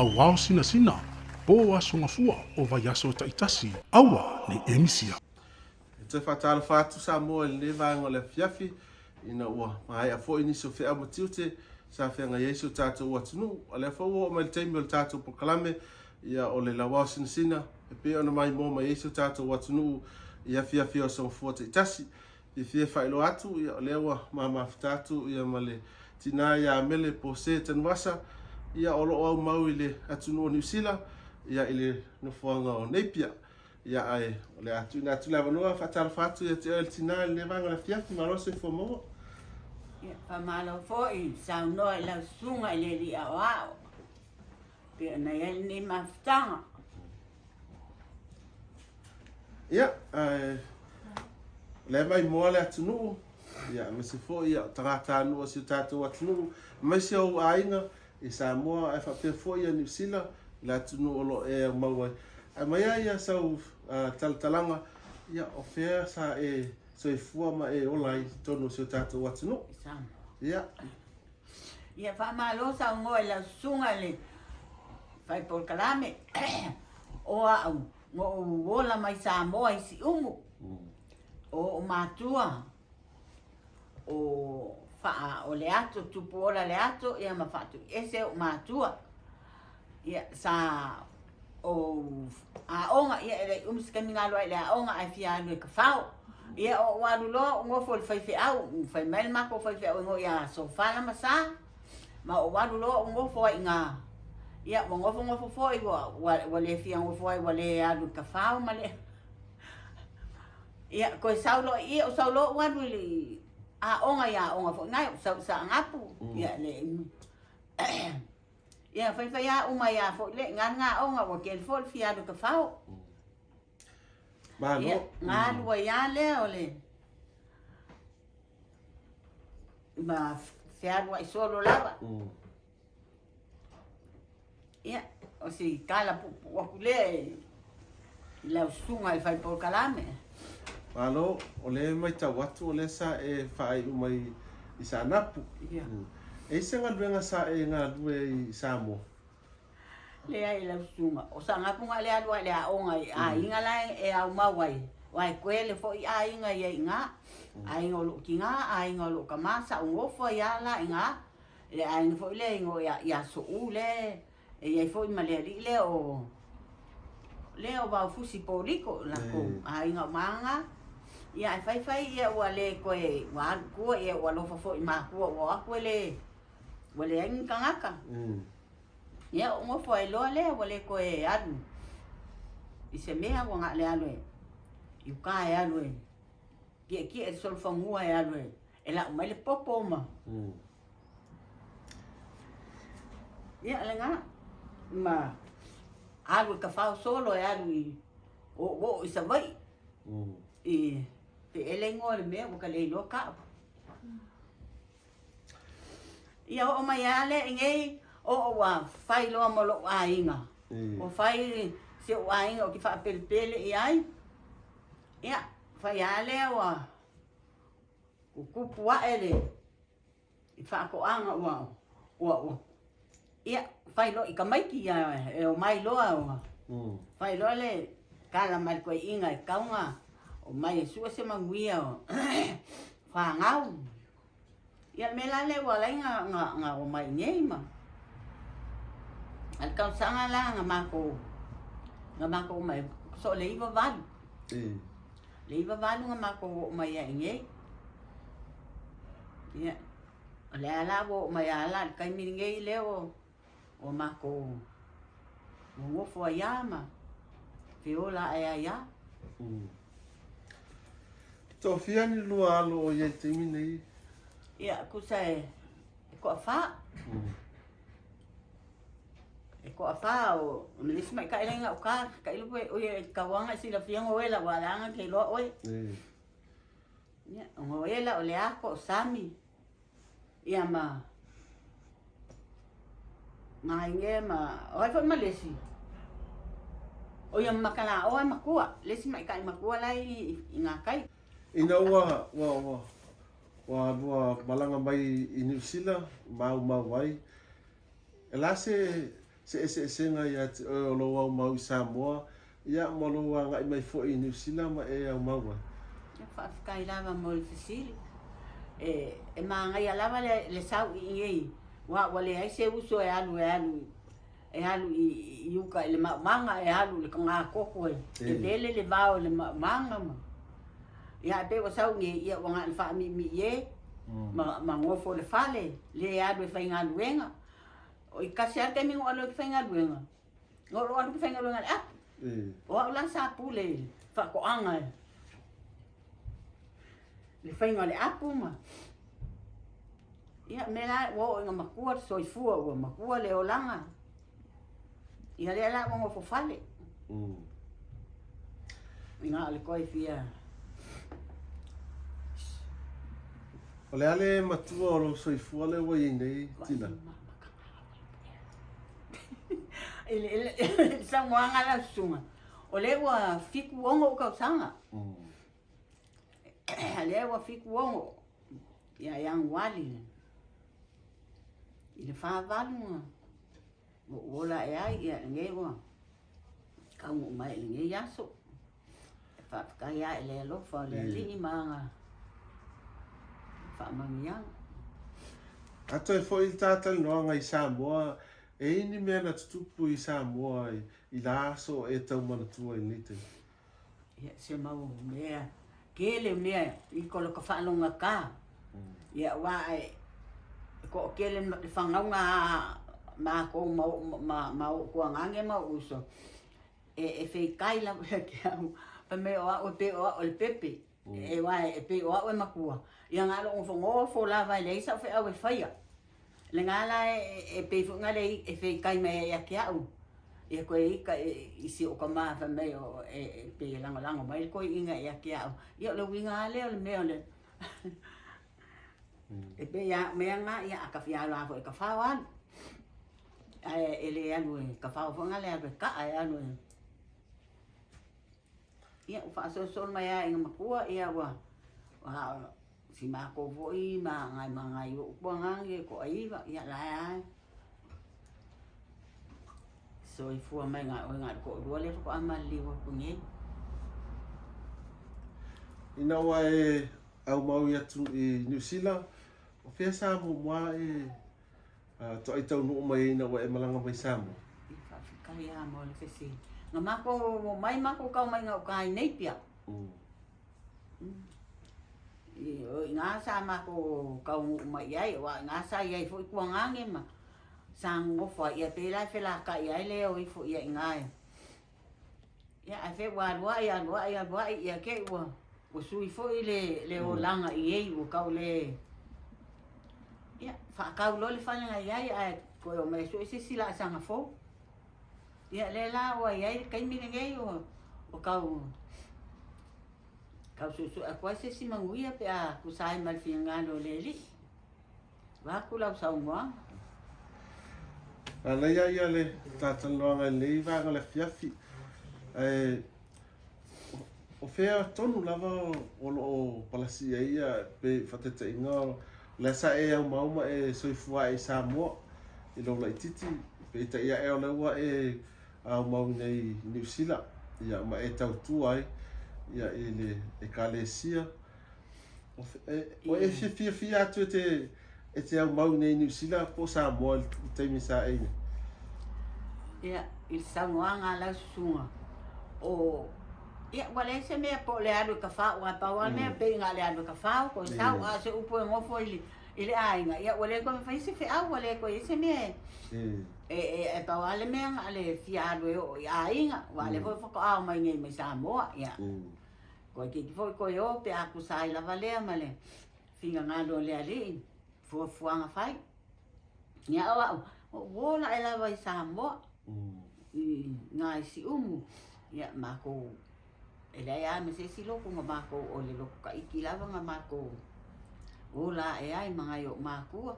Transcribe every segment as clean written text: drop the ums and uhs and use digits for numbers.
Lauao Sinasina, po Aso Gafua o vaiaso taitasi, aua ne i e misia. E toe faatalofa atu Samoa i lenei vaega o le afiafi, ina ua maea foi nisi o feau ma tiute sa feagai ai si o tatou atunuu. A o lea foi ua oo mai le taimi o le tatou polokalame, ia o le Lauao Sinasina e pei ona maimoa mai ai si o tatou atunuu i afiafi o Aso Gafua taitasi. Fiafia e faailoa atu, ia o lea ua ma mafuta atu ia ma le tina ia Mele Pose Tanuvasa, ia o lo o aumau i le atunuu o Niu Sila, ia i le nofoaga o Napier. Ia ae o le a tuuina atu le avanoa, faatalofa atu ia te oe le tina i lenei vaega o le afiafi, malo le soifua maua. Ia, faamalo foi saunoa i lau susuga i le Alii Aoao, pei ona i ai lenei mafutaga. Ia, ae o lea e maimoa le atunuu, ia, aemaise foi ia, o tagatanuu o si o tatou atunuu, aemaise ou aiga i Samoa, ae faapea foi ia Niu Sila, le atunuu o lo o e aumau ai. Ae mai lava ia sau talatalaga, ia, o fea sa e soifua ma e ola ai i totonu o si o tatou atunuu? Ia. Ia, faamalo saunoa i lau susuga i le fai polokalame. O au, na ou ola mai Samoa i Siumu. O ou matua, o Faa o Leato, Tupuola Leato, ia ma Faatuiese ou matua. Ia, sa ou aoga, ia e leai umi se taimi na alu ai i le aoga ae fia alu e kafao. Ia, o ou alu loa ou nofo i le faifeau, fai mai le matou faifeau e ngo ia Sofala ma Sa. Ma ou alu loa ou nofo ai i ina. Ia, ua nofonofo foi, ua, ua, ua le fia nofo ai, ua le alu i kafao ma le... Ia, toe sau loa i i, ou sau loa ou alu i le aoga i aoga foi na, ou sau i Saanapu. Ia, le... Ia, faifai lava uma ai lava foi le i ina lena aoga, ua tele foi le fia alu i kafao. Malo. Ia, na alu ai lava lea o le... ma fealuai solo lava. Ia, o si tala puupuu atu lea i lau susuga i fai polokalame. Malo, o lea e matau atu o lea sa e faaiu mai i Saanapu. Ia. E i ai se galuega sa e galue ai i Samoa? Leai lau susuga, o Saanapu na le alu ai i le aoga i aiga la e aumau ai, aua e toele foi aiga ia i ina, aiga o lou tina, aiga o lou tama, sa ou nofo ai lava la i ina, le aiga foi lea e igoa ia So'u lea e i ai foi ma le alii lea o lea o Vaofusi Poliko, latou aiga uma lava na. Ia ae faifai ia ua le toe, ua alu i tua, ia ua alofa foi i matua ua o atu e le, ua leai ni tagata. Ia ou nofo ai loa lea ua le toe alu i se mea ua na o le alu e i uka e alu e kiekie i le solofanua e alu e lau mai le popo ma Ia lena ma alu i kafao solo e alu i oooo i Savaii i pe ele igoa o le mea ua ka le iloa ka'u. Ia oo mai lava lea i nei, oo ua fai loa ma lou aiga. Ua fai si ou aiga ou te faapelepele i ai. Ia, fai lava lea ua tutupu ae le i faatoaga ua, ua, ua, ia, fai loa i tamaiti ia e omai loa ua fai loa le tala mai le toeaina e tatau ona omai e sue se manuia o fanau. Ia le mea la lea ua ala ai ona omai i inei ma. A o le tausaga la na matou, na matou omai ai, so o le 98. Le 98 na matou oo mai ai i inei. Ia, o lea la ua oo mai lava la i le taimi lenei lea ua matou nonofo ai lava ma feola ae ai lava. Toafia ni lua alo o i ai i le taimi nei? Ia, tusa e toafa. E toafa o le isi maitaʻi la i gauta, tailo pe oi e tauaga e silafia Noela ua ala ana ke iloa oe. Ia, o Noela, o Leato, o Sami, ia ma Maine ma, o ai foi ma le isi? O ia ma Makalaoa e matua, le isi maitaʻi matua la i gatai. Ina ua, ua, ua, ua lua malaga mai i Niu Sila, maumau ai, e la se. se eseesega ia te oe o lou aumau i Samoa, ia, ma lou agai mai foi i Niu Sila ma e aumau ai? Ia, faafetai lava mo le fesili. E, e magaia lava le, le sau i inei, aua ua leai se uso e alu e alu e alu i, i uka i le maumaga, e alu i le togatogo e, e vele le vao i le maumaga ma. Ia, ae pei ua sau nei, ia ua na o le faamiimii e, ma, ma nofo i le fale, le alu e faigaluega. O i tasi lava le taimi na ou alu ai ou te faigaluega, na ou alu ou te faigaluega i le apu. O au la sa pule i le faatoaga i le faiga o le apu ma Ia, mea la ua oo ina matua le soifua, ua matua le olaga. Ia lea la ua nofo fale. Ina o le toe fia O le a le matua o lou soifua lea ua i ai nei, Tina? I le saunoaga lau susuga, o lea ua 76 ou tausaga. Lea ua 76 ia Ianuali i le 48 na ou ola ae ai, ia lenei ua taunuu mai i lenei aso. E faafetai lava i le alofa o le Alii ma ana faamanuiaga. A toe foi le ta talanoaga i Samoa, e i ai ni mea na tutupu i Samoa i la aso o e tau manatua i lenei taimi? Ia, se mau mea, tele mea i ko lota faalogata. Ia, aua e toatele le fanauga a matou ma ou, ma, ma ou tuagane ma ou uso, e, e feitai lava ia te au, fai mai o au e pei o au o le pepe, e, aua e pei o au e matua. Ia na o lou nofonofo lava e leai sau feau e faia. Lena la e pei foi na le e feitai mai ai ia te au, ia koe ita i si ou tama fai mai o e pei e lagolago mai le toeaina ia te au. Ia o le uiga lava lea o le mea o le e pei lava o mea na, ia a ta fia alu lava foi e tafao alu. Ae e le alu e tafao foi na le alu e kaa e alu e Ia ua faasolosolo mai lava ina matua ia ua ua si matou foi ma nai ma nai o'u tuagane e toaiva ia la e a soifua mai na oe na o le toalua lea faatoa maliliu atu nei. Ina ua e aumau i atu i Niu Sila, o fea sa muamua e Toai taunuu mai ai ina ua e malaga mai Samoa. Ia faafetai lava mo le fesili. Na matou omai matou tau mai gauta i Napier. O i ina sa matou taunuu mai i ai, aua o i ina sa i ai foi tuagane ma sa nonofo ai, ia pei la e felata'i ai le o ifo ia i ina e. Ia ae fe ua alu a'i, alu a'i, alu a'i, ia te i ua, ua sui foi le, le olaga i ei, ua tau le, ia, faatau loa le fale na i ai, ae toe omai e sue se isi laasaga fou. Ia, lea la ua i ai le taimi lenei ua, ua tau, tau suesue atu ai se isi manuia pe a tusa ai ma le finagalo o le Alii. Vaeatu lau saunoaga. Manaia ia le talatalanoaga i lenei vaega o le afiafi. Ae o fea tonu lava o lo o palasi i ai ia pe faataitaiga o lea sa e aumau ma e soifua ae i Samoa i lou laitiiti, peitai ae o lea ua e aumau i inei i Niu Sila ia ma e tautua ai ia i le Ekalesia. O e fiafia atu e te e te aumau i nei Niu Sila po o Samoa i le taimi sa e i ai? Ia, i le saunoaga a lau susuga, o, ia, ua leai se mea po o le alu e tafao, aua pau lava le mea pei na o le alu e tafao, toe sau, a o se upu e nofo i le, i le aiga, ia ua le toe mafai se feau, ua le toe i ai se mea e, e, e, e pau lava le mea na o le fia alu e oo i aiga, aua o lea foi faatoa omai nei mai Samoa, ia. Toeitiiti foi toe o pe a tusa ai lava lea ma le finagalo o le Alii, fuafuaga fai. Ia o au, ou ola ae lava i Samoa, i ina i Siumu, ia matou, e leai lava ma se isi lotu na matou, o le lotu Taiti lava na matou ola ae ai ma nai ou matua.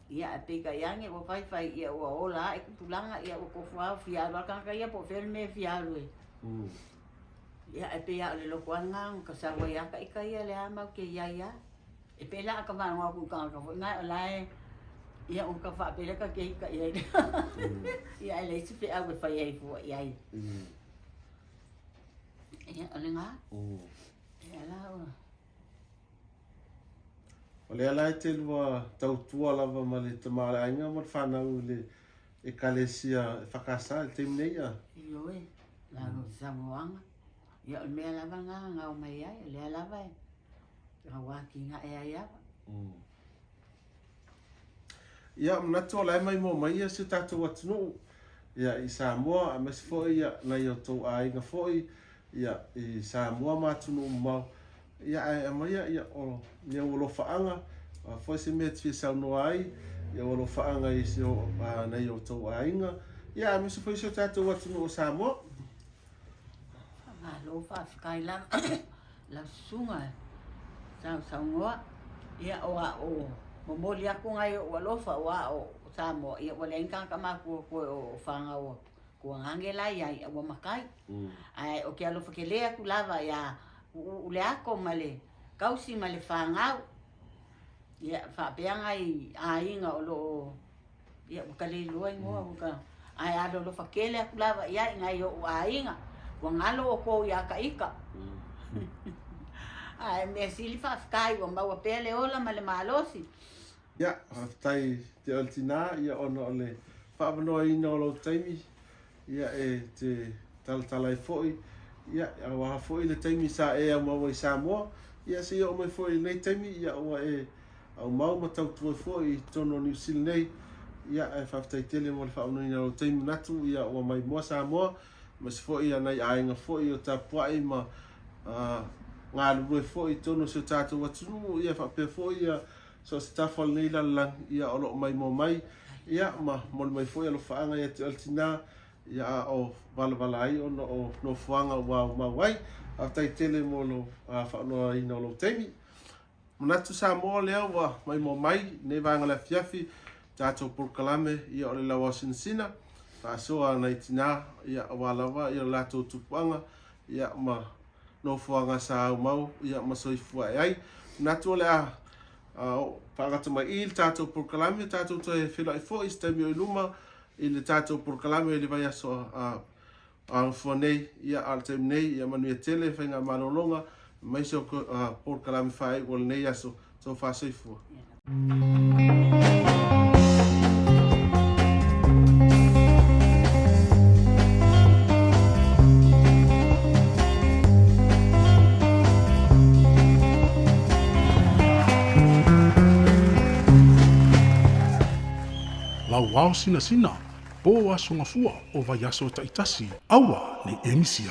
Ia ae peitai ane ua faifai ia ua ola ae tupulaga, ia ua tofu lava fia alu lava le tagata ia po o fea le mea e fia alu ai. Ia, e pei lava o le loto lava lena na ta sau ai lava taita ia lea matou te i ai lava. E pei la a ta faalogo atu i tagata foi na o la e Ia ua ka faapea ka keika i ai. Ia ae leai se feau e fai ai fua i ai. Ia o lena. Ia la ua. O lea la e te lua tautua lava ma le tama o le aiga ma le fanau i le Ekalesia EFKS i le taimi nei a? Ioe, la o Samoaga. Ia o le mea lava lena na gao mai ai, o lea lava e tau atinae ai lava. Ia, manatu o la e maimoa mai ia si o tatou atunuu ia i Samoa aemaise foi ia nai o tou aiga foi ia i Samoa ma atunuu mamao. Ia ae aumaia ia o ni ou alofaaga, o a foi se mea e te fia saunoa ai, ia ou alofaaga i si o nai o tou aiga, ia aemaise foi si o tatou atunuu o Samoa. Faamalo faafetai lava lau susuga e sausaunoa. Ia o a o momoli atu nai ou alofa o a o Samoa, ia ua leai ni tagata matua toe o fanau a tuagane la i ai a ua matai. Ae ou te alofa tele atu lava ia Uleato ma le tausi ma le fanau. Ia faapea nai aiga o lo o Ia, ua ka le iloa igoa, ua ka... Ae alolofa tele atu lava i ai nai o'u aiga, ua galo outou iā ta ita. Ae mea sili faafetai ua maua pea le ola ma le malosi. Ia, faafetai te oe le tinā, ia ona o le faaavanoaina o lou taimi, ia e te talatala ai foi, ia aua foi le taimi sa e aumau ai i Samoa, ia seia oo mai foi i lenei taimi, ia ua e aumau ma tautua foi i totonu o Niu Sila nei, ia ae faafetai tele mo le faaavanoaina o lou taimi, manatu ia ua maimoa Samoa, aemaise foi ia nai aiga foi o tapuai ma galulue foi i totonu o si o tatou atunuu, ia faapea foi ia so o se tafa o lenei lalolagi, ia o lo o maimoa mai, ia ma momoli mai foi alofaaga ia te oe le tina, ia a o valavala ai ona o nofoaga ua aumau ai. Faafetai tele mo lou faaonoaina o lou taimi. Manatu Samoa lea ua maimoa mai lenei vaega o le afiafi, tatou polokalame ia o le Lauao Sinasina, faasoa nai tina ia aua lava ia latou tupuaga ia ma nofoaga sa aumau ia ma soifua ae ai. Manatu o le a faagata mai i le tatou polokalame, tatou toe feiloai foi i se taimi o i luma i le tatou polokalame i le vaiaso a Gafua nei, ia a o le taimi nei, ia manuia tele faigamalologa aemaise o polokalame faaiu o lenei aso. Tofa soifua. Lauao sinasina, po aso gafua o vaiaso taitasi, aua nei e misia.